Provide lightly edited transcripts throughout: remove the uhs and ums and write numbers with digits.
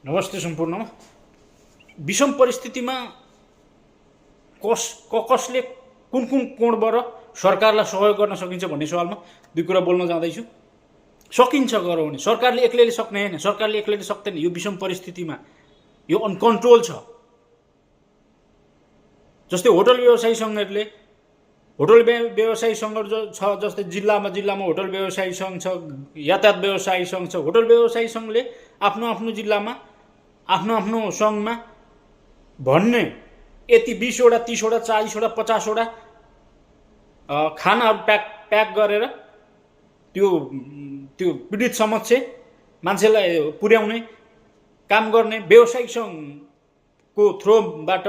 नमस्ते सम्पूर्णमा। विषम परिस्थितिमा कसले कुन कुन कोणबाट सरकारलाई सहयोग गर्न सकिन्छ भन्ने सवालमा दुई कुरा बोल्न जाँदैछु। सकिन्छ गराउने, सरकारले एक्लैले सक्ने हैन, सरकारले एक्लैले सक्दैन। यो विषम परिस्थितिमा यो अनकन्ट्रोल छ। जस्तै होटल व्यवसायी सङ्घहरूले होटल व्यवसायी सङ्घहरू छ, जस्तै जिल्लामा होटल व्यवसायी सङ्घ छ, यातायात व्यवसायी सङ्घ छ। होटल व्यवसायी सङ्घले आफ्नो आफ्नो जिल्लामा आफ्नो आफ्नो सङ्घमा भन्ने यति 20 वटा 30 वटा 40 वटा 50 वटा खानाहरू प्याक गरेर त्यो पीडित समक्ष मान्छेलाई पुर्याउने काम गर्ने व्यवसायिक सङ्घको थ्रोबाट।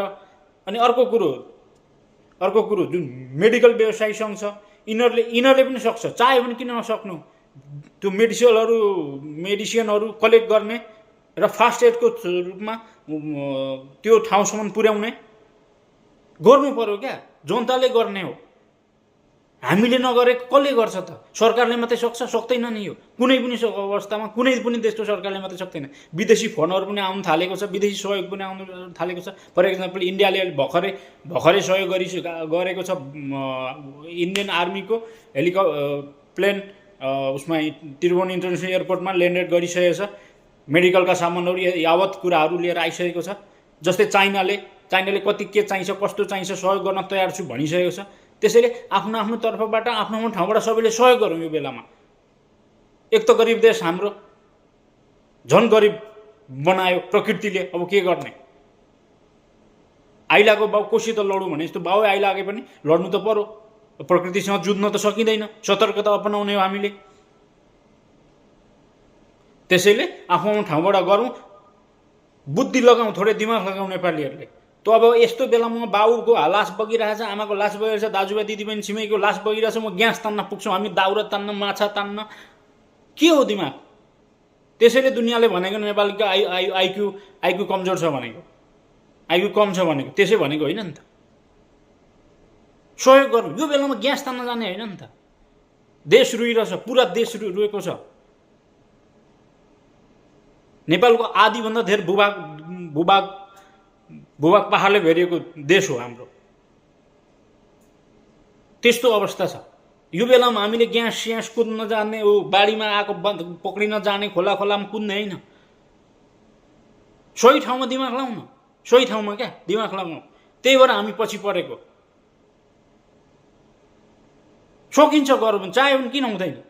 अनि अर्को कुरो जुन मेडिकल व्यवसायी सङ्घ छ, यिनीहरूले पनि सक्छ, चाह्यो भने किन नसक्नु। त्यो मेडिसिनहरू कलेक्ट गर्ने र फास्ट एडको रूपमा त्यो ठाउँसम्म पुर्याउने गर्नु पर्यो क्या। जनताले गर्ने हो, हामीले नगरेको कसले गर्छ त? सरकारले मात्रै सक्छ? सक्दैन नि। यो कुनै पनि अवस्थामा कुनै पनि देशको सरकारले मात्रै सक्दैन। विदेशी फन्डहरू पनि आउनु थालेको छ, विदेशी सहयोग पनि आउनु थालेको छ। फर इक्जाम्पल इन्डियाले भर्खरै सहयोग गरेको छ। इन्डियन आर्मीको प्लेन उसमा त्रिभुवन इन्टरनेसनल एयरपोर्टमा ल्यान्डेड गरिसकेको छ। मेडिकलका सामानहरू यावत कुराहरू लिएर आइसकेको छ। जस्तै चाइनाले कति के चाहिन्छ, कस्तो चाहिन्छ सहयोग गर्न तयार छु भनिसकेको छ। त्यसैले आफ्नो आफ्नो तर्फबाट आफ्नो आफ्नो ठाउँबाट सबैले सहयोग गरौँ। यो बेलामा एक त गरिब देश हाम्रो झन् गरिब बनायो प्रकृतिले। अब के गर्ने? आइलाको बाउ कोसी त लडौँ भने जस्तो बाउ आइलागे पनि लड्नु त पर्यो। प्रकृतिसँग जुझ्न त सकिँदैन। सतर्कता अपनाउने हो हामीले। त्यसैले आफ्नो ठाउँबाट गरौँ, बुद्धि लगाउँ, थोरै दिमाग लगाउँ नेपालीहरूले। त अब यस्तो बेलामा बाउको लास बगिरहेछ, आमाको लास बगिरहेछ, दाजुभाइ दिदीबहिनी छिमेकीको लास बगिरहेछ, म ग्यास तान्न पुग्छौँ, हामी दाउरा तान्न, माछा तान्न। के हो दिमाग? त्यसैले दुनियाँले भनेको नेपालको आइक्यू कमजोर छ भनेको, आइक्यू कम छ भनेको, त्यसै भनेको होइन नि त। सहयोग गरौँ। यो बेलामा ग्यास तान्न जाने होइन नि त। देश रुइरहेछ, पुरा देश रुएको छ। नेपालको आधीभन्दा धेरै भूभाग पहाडले घेरिएको देश हो हाम्रो। त्यस्तो अवस्था छ। यो बेलामा हामीले ग्यास कुद्न जाने, बाढीमा आएको पक्रिन जाने, खोलामा कुद्ने होइन। सही ठाउँमा दिमाग लाउन, सही ठाउँमा क्या दिमाग लगाउँ। त्यही भएर हामी पछि परेको। सकिन्छ गरौँ, चाह्यो भने किन हुँदैन?